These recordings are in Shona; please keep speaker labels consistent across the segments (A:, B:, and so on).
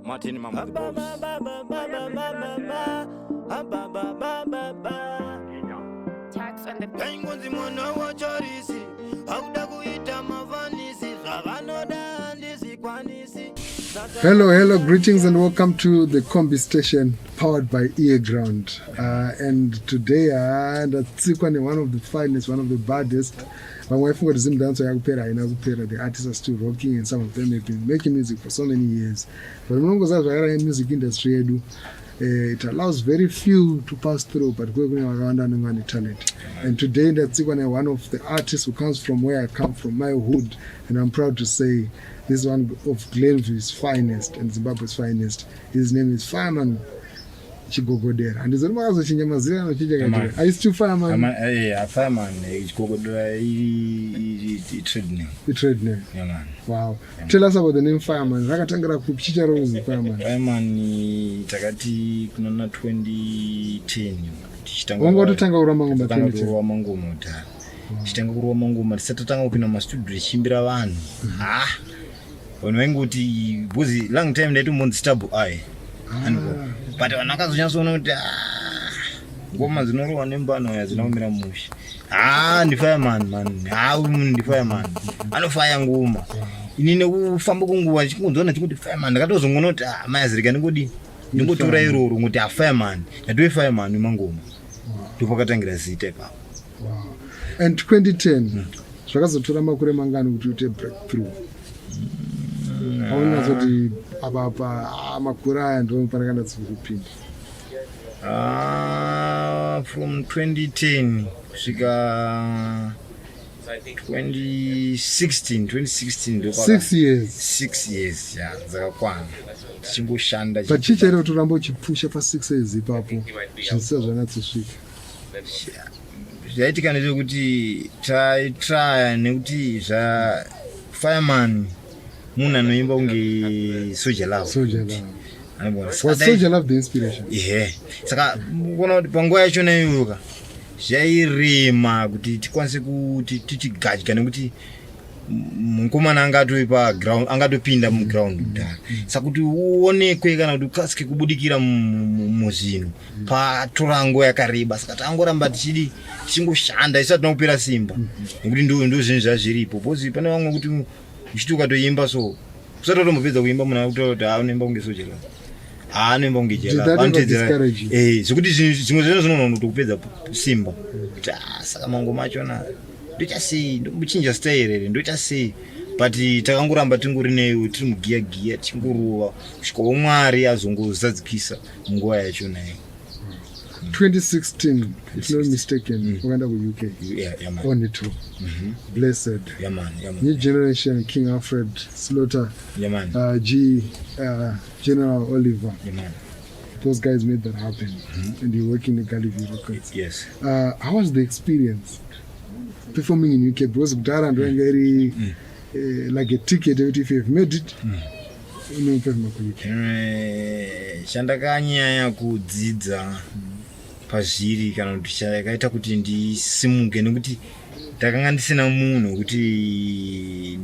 A: Martin Mama the Boss.
B: Tax on the
C: Ndaingonzi mwana wacharisi akuda kuita mafanisi zvavanoda handizvikwanisi.
D: Hello, hello, greetings and welcome to the Combi Station powered by Earground. And today, ndatsikwa one of the finest, one of the baddest. Vamwe vaifunga kuti Zimdancehall yakupera, haina kupera. The artists are still rocking and some of them have been making music for so many years. But munongoziva zvakara music industry yedu. It allows very few to pass through, but kwe kune vakawanda vanenge vane talent. And today ndatsikwa one of the artists who comes from where I come from, my hood, and I'm proud to say this is one of Glenview's finest and Zimbabwe's finest. His name is Fireman Chigogodera. Handizoti makazochinja mazita anochinja
E: Aman.
D: kachira. Are you still Fireman?
E: Fireman Chigogodera i-trade name.
D: The trade name.
E: Yeah, man.
D: Wow. Tell us about the name Fireman. Rakatangira kupi chicha rokuzi Fireman?
E: Fireman takati kunana 2010 tichitanga.
D: Wanga watotanga kurova mangoma
E: Tatanga
D: 2010.
E: kurova mangoma kudhara, tichitanga kurova mangoma tisati tatanga kupinda mumastudio tichiimbira vanhu. Ha, vanhu vaingoti, because long time ndaitombonzi Stable Eye, but vanhu vakazonyatsoona kuti, ah, ngoma dzinorohwa nembano aya dzina kumira mushe. Ha, ndiFireman man. Ha, uyu munhu ndiFireman, anofaya ngoma. Ini nekufamba kwenguva ndichingonzona chingoti Fireman, ndakatozongoona kuti, ah, mayazirika, ndingodi ndingotora iroro ngoti, ah, Fireman, ndatove Fireman wemangoma. Ndopakatangira zita ipapo.
D: Wow. And 2010, zvakazotora makore mangani kuti uite breakthrough? Aunyatsoti apa apa, ah, makore aya ndo pandakanyatso kupinda.
E: Ah, from 2010 kusvika 2016, 2016
D: 6 years.
E: 6 years ya, dzakakwana tichingoshanda.
D: But chii chaita kuti urambe uchipusha pa6 years ipapo zvisati zvanyatsosvika?
E: Zvaitika ndezvekuti taitraya, nekuti zva Fireman munhu anoimba kunge Soul Jah Love.
D: Soul Jah Love.
E: Anobona.
D: Was Soul Jah Love the inspiration?
E: Ehe, saka kuona kuti panguva yachona iyoyoka zvairema kuti tikwanise kuti titigadya, nekuti mukomana angatoi paground, angatopinda muground kudhara. Saka kuti uonekwe kana kuti ukasike kubudikira muzvinhu patora nguva yakareba. Saka tangoramba tichidi tichingoshanda isati tinakupera simba, nekuti ndo zvinhu zvazviripo, because pane vamwe kuti uchiti ukatoimba so, usati watombopedza kuimba, munhu akutaura kuti, "Ah, unoimba kunge Soul Jah Love, ah, anoimba kunge
D: Did that ever discourage you?
E: Jela." Zvekuti zvimwe zvacho zvinogona kutokupedza simba kuti, ah, saka mangoma achona ndoita sei, ndombochinja style here, ndoita sei? But takangoramba tingori neyo, tiri mugiya giya, tichingorova kusvikawo Mwari azongozadzikisa munguva yachona iyo.
D: 2016, if not mistaken, wakaenda kuUK
E: Yeah, man.
D: On tour. Blessed.
E: Yeah, man. Yeah, man.
D: New Generation, King Alfred, Slaughter,
E: Yeah, man.
D: G, General Oliver.
E: Yeah, man.
D: Those guys made that happen. And you're working at Galliview Records.
E: Yes.
D: How was the experience performing in UK? Because kudhara ndoyanga iri like a ticket yekuti if you've made it, unoperforma kuUK.
E: Chandakanyanya kudzidza pazviri, kana kuti chakaita kuti ndisimuke, nekuti ndakanga ndisina munhu wekuti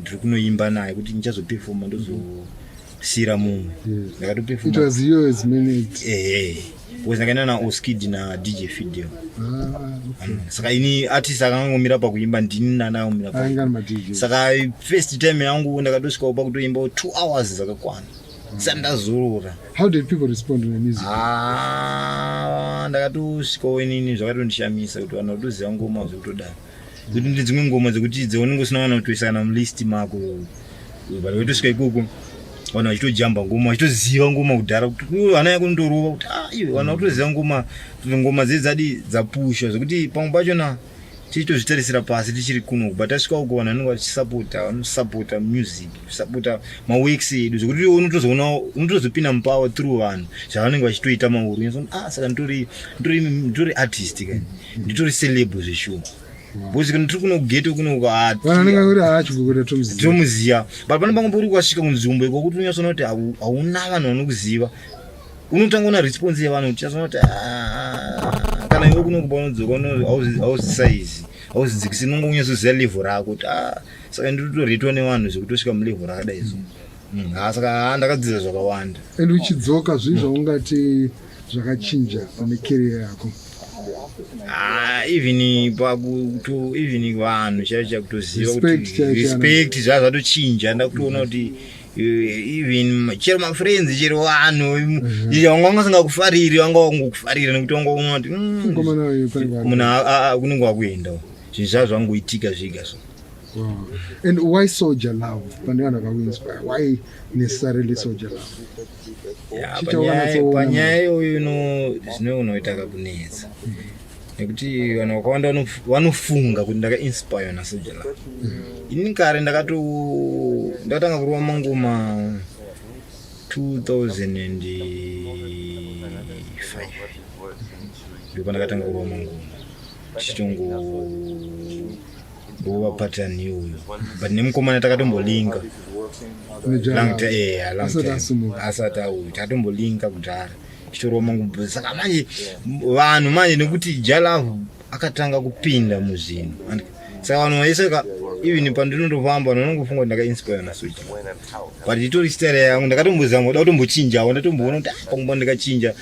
E: ndiri kunoimba naye kuti ndichazopefoma ndozosiyira mumwe.
D: It
E: Ndakatopefoma.
D: was you as managed.
E: Ehe, because ndakaenda naOskid naDJ Fidel.
D: Ah, okay.
E: Saka ini artist akangomira pakuimba ndini nanaomira.
D: Anga ari maDJ.
E: Saka first time yangu ndakatosvikawo pakutoimbawo 2 hours dzakakwana sati ndazorora.
D: How did people respond to the music?
E: Ah, ndakatosvikawo inini zvakatondishamisa kuti vanhu vatoziva ngoma zvekutodaro, kuti ndi dzimwe ngoma dzekuti dzeunenge usina kana kutoisa kana mulist mako, but waitosvika ikoko vanhu vachitojamba ngoma, vachitoziva ngoma kudhara, kuti uyu hana yako ndorova, kuti, ah, iwe, vanhu vakutoziva ngoma, kuti ngoma dzedzi dzadi dzapusha, zvekuti pamwe pachona tichitozvitarisira pasi tichiri kuno, but tasvika uko vanhu vanenge vachisapota, vanosapota music, kusapota maworks edu, zvekuti iwe unotozoona unotozopinda mupower through vanhu zvavanenge vachitoita mauri. Unozoona, ah, saka nditori artist kani, nditori celeb zveshuwa, because kana tiri kuno ghetto kuno,
D: Vanhu vanenge kuti haachigogoda tomuziva.
E: Tomuziva, but pane pamwe pekuti ukasvika kunzvimbo ikokuti unyatsoona kuti hauna vanhu vanokuziva, unotanga una response yevanhu kuti unyatsoona kuti, ah, kana iwe kuno kuba unodzoka hauzisaizi, hauzidzikisi, unonge unyatsoziva level rako kuti, ah, saka ndinotoretwa nevanhu zvekutosvika mulevel rakadai so. Ha, saka ha, ndakadzidza zvakawanda.
D: And uchidzoka, zvii zvaungati zvakachinja pane career yako?
E: Ah, even pakuto, even vanhu chaivo chaivo kutoziva
D: Respect
E: kuti
D: chaiyo chaiyo.
E: Respect zvazvatochinja. Ndakutoona kuti even chero mafriends, chero vanhu vanga vasingakufariri, vanga vangokufarira nekuti vanga vaona kuti
D: Mukomana uyu pane kwaari.
E: Munhu kunenge wakuenda, zvinhu zvazvo zvangoitika zvega so.
D: Wow. And why Soul Jah Love? Pane vanhu vakakuinspire, why necessarily Soul Jah Love?
E: Ya,
D: Chicha wakanatsoona.
E: Panyaya iyoyo ino zvino unoita kakunetsa nekuti vanhu vakawanda vanofunga kuti ndakainspire naSoul Jah Love. Ini kare ndakatanga kurova mangoma 2005, ndipo ndakatanga kurova mangoma tichitongo rova pattern iyoyo, but nemukomana takatombolinka long long
D: Asati
E: time.
D: asumuka.
E: Asati auya, takatombolinka kudhara tichitorova mangoma. Saka manje vanhu manje, nekuti Jah Love akatanga kupinda muzvinhu, saka vanhu vaise even pandinotofamba, vanhu vanongofunga kuti ndakainspire naSoul Jah, but itori style yangu. Ndakatombozama kuda kutombochinjawo, ndatomboona kuti ah, pamwe ndikachinja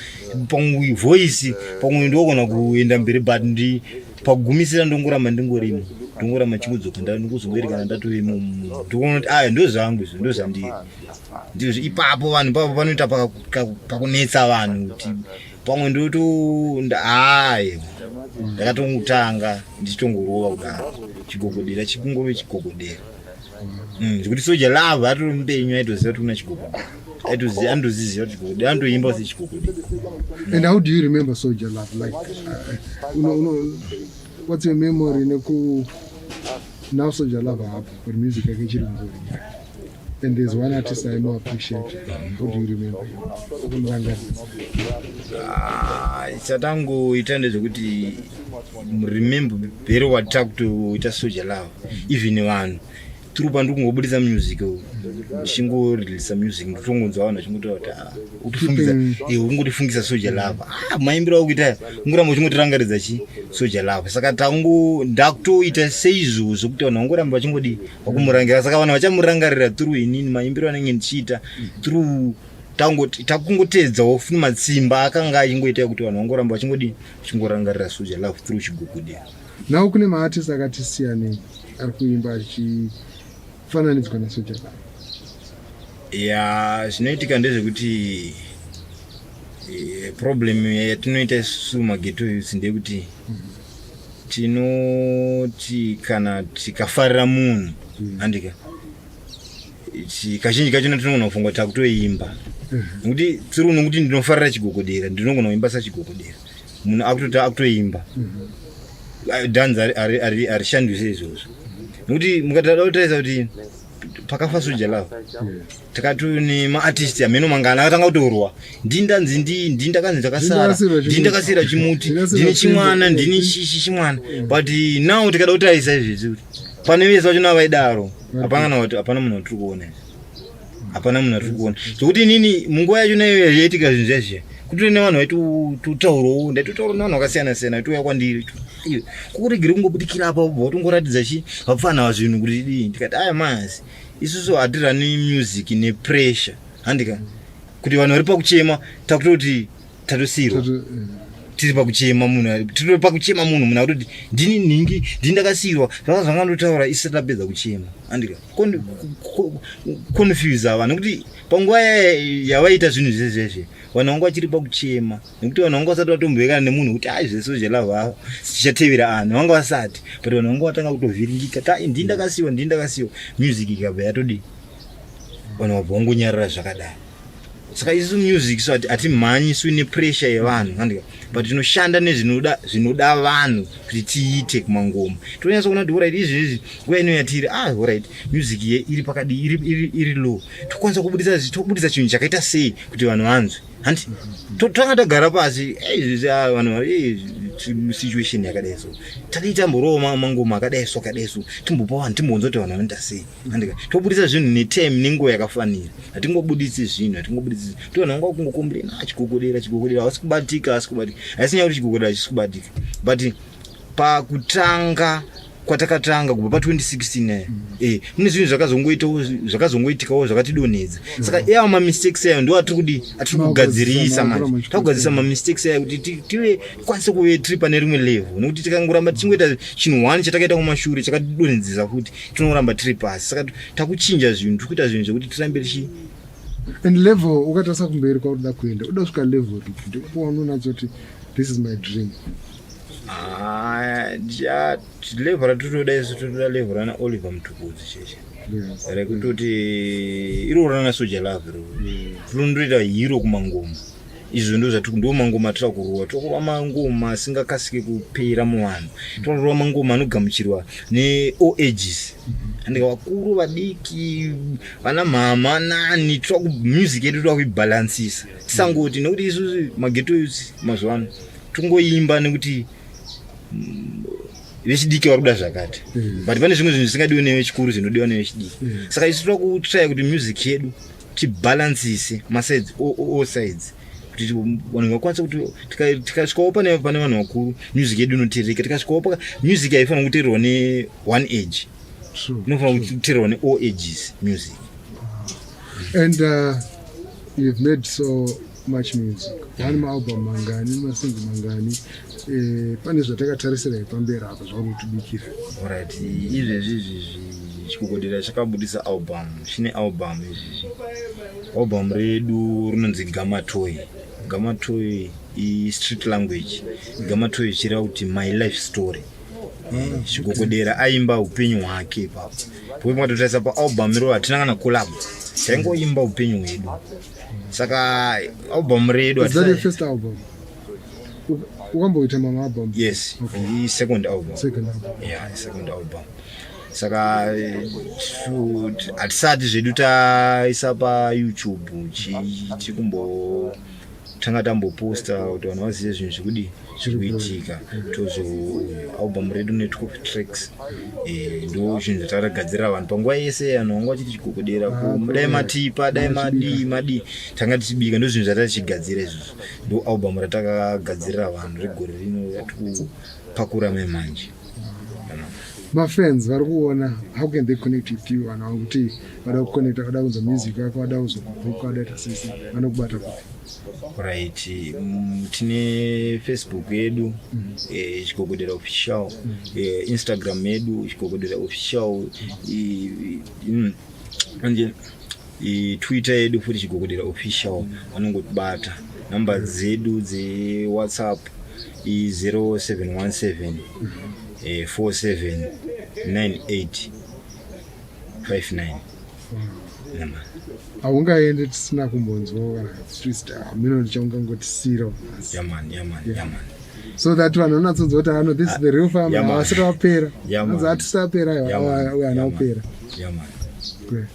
E: pamwe voice, pamwe ndogona kuenda mberi, but ndi pakugumisira ndongoramba ndingorimo, ndongoramba chingodzoka, ndikuzongoerekana ndatovemo. Ndikuona kuti aya ndo zvangu izvo, ndo zvandiri ndizvo ipapo. Vanhu papo panoita pakunetsa vanhu kuti pamwe ndoto hayi, ndakatongotanga ndichitongorova kudaro chigogodera, chikungove chigogodera. Zvekuti Soul Jah Love atori mupenyu aitoziva kuti kuna chigogodera, anotoziziva kuti chigogodera, anotoimba sechigogodera.
D: And how do you remember Soul Jah Love? Like, what's your memory neku now Soul Jah Love hapo, but music yake ichiri kungori? And there's one artist I more appreciate. How do you remember him? Ukumurangaridza.
E: Ah, chatangoita ndezvekuti remember very watakutoita Soul Jah Love, even vanhu tiri pandiri kungobudisa music, ndichingoreleasa music, ndikutongonzwa vanhu vachingotaura kuti ah, utifungisa ungotifungisa Soul Jah Love. Ah, maimbiro akuita ungoramba uchingotirangaridza chi Soul Jah Love. Saka tango ndakutoita seizvozvo kuti vanhu vangoramba vachingodi vakumurangarira. Saka vanhu vachamurangarira through inini, maimbiro anenge ndichiita through tangoti takungoteedzawo futi matsimba akanga achingoita kuti vanhu vangoramba vachingodi vachingorangarira Soul Jah Love through chigogodera.
D: Now kune maartist akati siyanei ari kuimba achifananidzwa naSoul Jah Love.
E: Ya, zvinoitika ndezvekuti problem yatinoita isusu maghetto youths ndeyekuti tinoti kana tikafarira munhu, handika, kazhinji kachona tinogona kufunga kuti takutoimba nekuti tiri, nokuti ndinofarira chigogodera, ndinogona kuimba sachigogodera. Munhu akutoti akutoimba dhanzi harishandwi seizvozvo, nekuti mukatada kutarisa kuti pakafa Soul Jah Love, takati nemaartist ameno mangana akatanga kutorwa, ndini ndanzi ndini ndakanzi ndakasara,
D: Ndakasira chimuti.
E: ndini ndakasira chimuti,
D: Ndakasira
E: ndini chimwana,
D: fimbo.
E: ndini chimwana. But now tikada kutarisa izvezvi kuti pane vese vachona vaidaro, hapana kuti hapana munhu watiri kuona izvi, hapana munhu atiri kuona. Zvokuti inini munguva yacho nayo yaitika zvinhu zvezve, kutori nevanhu vaitotaurawo, ndaitotaura nevanhu vakasiyana siyana vaitouya kwandiri, "Iwe, kukuregere kungobudikira apa, ubva watongoratidza chi vapfana zvinhu kuti dii?" Ndikati, "Aya mazi, isusu hatirani music nepressure, handika, kuti vanhu vari pakuchema, takutoti tatosiyirwa." Tiri pakuchema munhu, tiri pakuchema munhu, munhu akutoti ndini nhingi, ndini ndakasiyirwa, zvanga zvangandotaura isati tapedza kuchema, andika confuse vanhu, nekuti panguva yavaita zvinhu zvezvezve vanhu vanga vachiri pakuchema, nekuti vanhu vanga vasati vatomboekana nemunhu kuti ai zveSoul Jah Love avo tichatevera ani, vanga vasati, but vanhu vanga vatanga kutovhiringika ta ndini ndakasiyiwa, ndini ndakasiyiwa. Music ikabva yatodii, vanhu vabva vangonyarara zvakadaro. Saka isu music so hatimhanyiswi nepressure yevanhu, handika, but tinoshanda nezvinoda zvinoda vanhu kuti tiite kumangoma. Tonyatsa kuona kuti alright, izvezvi nguva ino yatiri, ah, alright, music ye iri pakadii, iri low, tokwanisa kubudisa, tobudisa chinhu chakaita sei kuti vanhu vanzwe, handi? Tanga tagara pasi, "Eh, izvezvi, ah, vanhu situation yakadai so, tadii tamborowo mangoma akadai so, akadai so, timbopa vanhu, timbonzwa kuti vanhu vanoita sei," handika? Tobudisa zvinhu netime, nenguva yakafanira. Hatingobudisi zvinhu, hatingobudisi to vanhu vanga kungocomplaina, "Ah, chigogodera, chigogodera hausi kubatika, hausi kubatika." Haisi nyaya kuti chigogodera hachisi kubatika, but pakutanga Kwatakatanga kubva pa2016 mune zvinhu zvakazongoitikawo zvakatidonhedza. Saka iyawo mamistakes ayo ndo atiri kudi, atiri kugadzirisa manje. Takugadzirisa mamistakes ayo kuti tive tikwanise kuve tiri pane rimwe level, nekuti tikangoramba tichingoita chinhu one chatakaita kumashure chakatidonhedzesa futi, tinoramba tiri pasi. Saka takuchinja zvinhu, tiri kuita zvinhu zvekuti tirambe tichi
D: And level, ukatarisa kumberi kwaunoda kuenda, uda kusvika level ripi? Ndikupa unonatsoti, "This is my dream"?
E: Ah, level ratinoda isu, tinoda level rana Oliver Mutukudzi cheche, rekutoti iro rana Soul Jah Love iro rinondoita hero kumangoma. Izvo ndo zvati, ndo mangoma atira kurova. Tokurova mangoma asingakasike kupera muvanhu, tokurova mangoma anogamuchirwa neall ages, andika vakuru, vadiki, vana mama nani. Toda music yedu toda kuibhalansisa, tisangoti nekuti isusu maghetto youths mazuva ano tongoimba nekuti vechidiki vari kuda zvakati, but pane zvimwe zvinhu zvisingadiwe nevechikuru zvinodiwa nevechidiki. Saka isu toda kutraya kuti music yedu tibhalansise masides, all sides, kuti vanhu vakwanise kuti tikasvikawo pane vanhu vakuru, music yedu inoteereka. Tikasvikawo music haifanira kuteererwa neone age, inofanira kuteererwa neall ages music.
D: And you've made so much music, one maalbum mangani, masingle mangani? Pane zvatakatarisira pamberi apa zvauri kutibikira?
E: Alright, izvezvi izvizvi Chigogodera chakabudisa album, chine album izvizvi. Album redu rinonzi Gamatoi. Gamatoi istreet language. Gamatoi ichireva kuti my life story. Chigogodera aimba upenyu hwake ipapo. Pokuti makatotarisa paalbum iro, hatina kana collab, taingoimba upenyu hwedu. Saka album redu
D: Is that your first album? Ukamboita mamwe album?
E: Yes.
D: Okay.
E: Second album.
D: Second album.
E: Yeah, second album. Saka hatisati zvedu taisa paYouTube, tiri kumbotanga tamboposta kuti vanhu vazive zvinhu zvekudi zviri kuitika. Tozo album redu ne12 tracks. Ndo zvinhu zvatakagadzirira vanhu panguva yese. Vanhu vanga vachiti Chigogodera,
D: Ah,
E: dai matipa, dai
D: machibika.
E: madii madii, tanga tichibika. Ndo zvinhu zvatatichigadzira izvozvo. Ndo album ratakagadzirira vanhu regore rino ratikupakura memanje.
D: Mafans vari kuona, how can they connect with you? Vanhu vakuti vada kuconnecta, vada kunzwa music yako, vada kuzokubhuka, vada kuita sese, vanokubata kupi?
E: Right, tine Facebook yedu, Chigogodera Official, Instagram yedu Chigogodera Official, anje Twitter yedu futi Chigogodera Official. Vanongotibata. Namba dzedu dzeWhatsApp i0717 47 98 59. Nama.
D: Haungaendi tisina kumbonzwawo kana freestyle mino ndichaungangotisiyira nhasi.
E: Yeah man, yeah man. Yeah man.
D: So that vanhu vanonatsonzwa kuti ano, this is the real family.
E: Yeah, man.
D: Havasati vapera.
E: Yeah, man.
D: Anzi hatisapera, aiwa, uyo haana kupera.
E: Yeah man.
D: Great.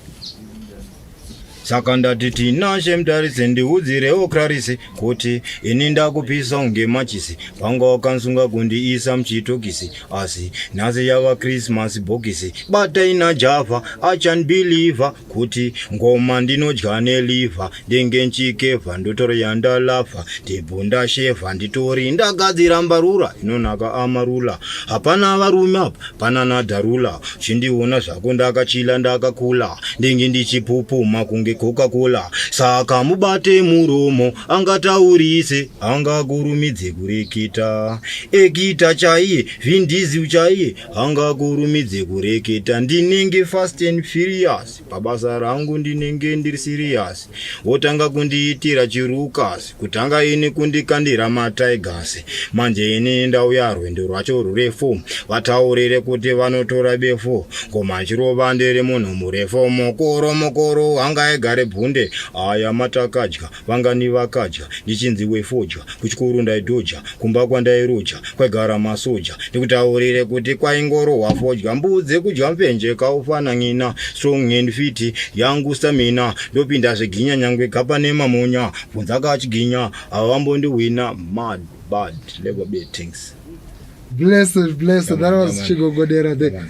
E: Saka ndati, Tinashe Mutarise, ndiudzirewo Clarice kuti ini ndakupisa unge machisi. Panga wakansunga kundiisa muchitokisi, asi nhasi yava Christmas bhokisi. Bataina Java achanbelieva kuti ngoma ndinodya neliver. Ndenge nchikevha, ndotori yandalavha, ndibvu ndashevha, nditori ndagadzira mbarura inonaka amarula. Hapana varume apa, pana nadharula. Chindiona zvako, ndakachila, ndakakula, ndinge ndichipupuma kunge Coca-Cola. Saka mubate muromo, angataurise, angakurumidze kureketa. Ekita chaiye, Vin Diesel chaiye, angakurumidze kureketa. Ndinenge fast and furious pabasa rangu, ndinenge ndiri serious. Wotanga kundiitira chirukasi, kutanga ini kundikandira matigers. Manje ini ndauya rwendo rwacho rurefu, vataurire kuti vanotora befu. Ngoma chirova, ndiri munhu murefu, mukuru mukuru, angaigare bvunde. Aya matakadya, vangani vakadya ndichinzi wefodya? Kuchikuru ndaidhoja, kumba kwandairoja kwaigara masoja. Ndikutaurire kuti kwaingorohwa fodya, mbudzi kudya mfenje kaufana ng'ina. Strong and fit yangu stamina, ndopinda zveginya nyangwe gapa nemamonya. Bvunza kachiginya, havambondiwina. Mad bad level beatings.
D: Blessed, blessed.
E: Yeah,
D: That
E: man,
D: was
E: yeah, man.
D: Chigogodera.
E: Yeah, man.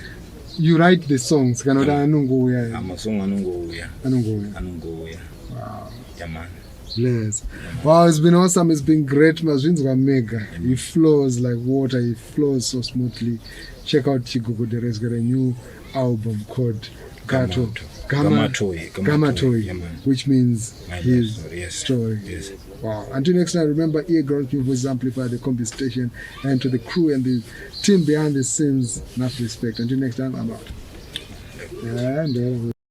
D: You write the songs kana kuti anongouya?
E: Amasong anongouya.
D: Anongouya.
E: Anongouya. Yeah man.
D: Bless. Wow, it's been awesome. It's been great. Mazvinzwa mega. He flows like water. He flows so smoothly. Check out Chigugudere's. He's got a new album called Gato.
E: Gamatoi.
D: Gamatoi,
E: Yeah, man.
D: which means
E: My life
D: his
E: story, yes.
D: story.
E: Yes.
D: Wow. Until next time, remember Ear Ground New Voices Amplify, the Combi Station, and to the crew and the team behind the scenes, enough respect. Until next time, I'm out. And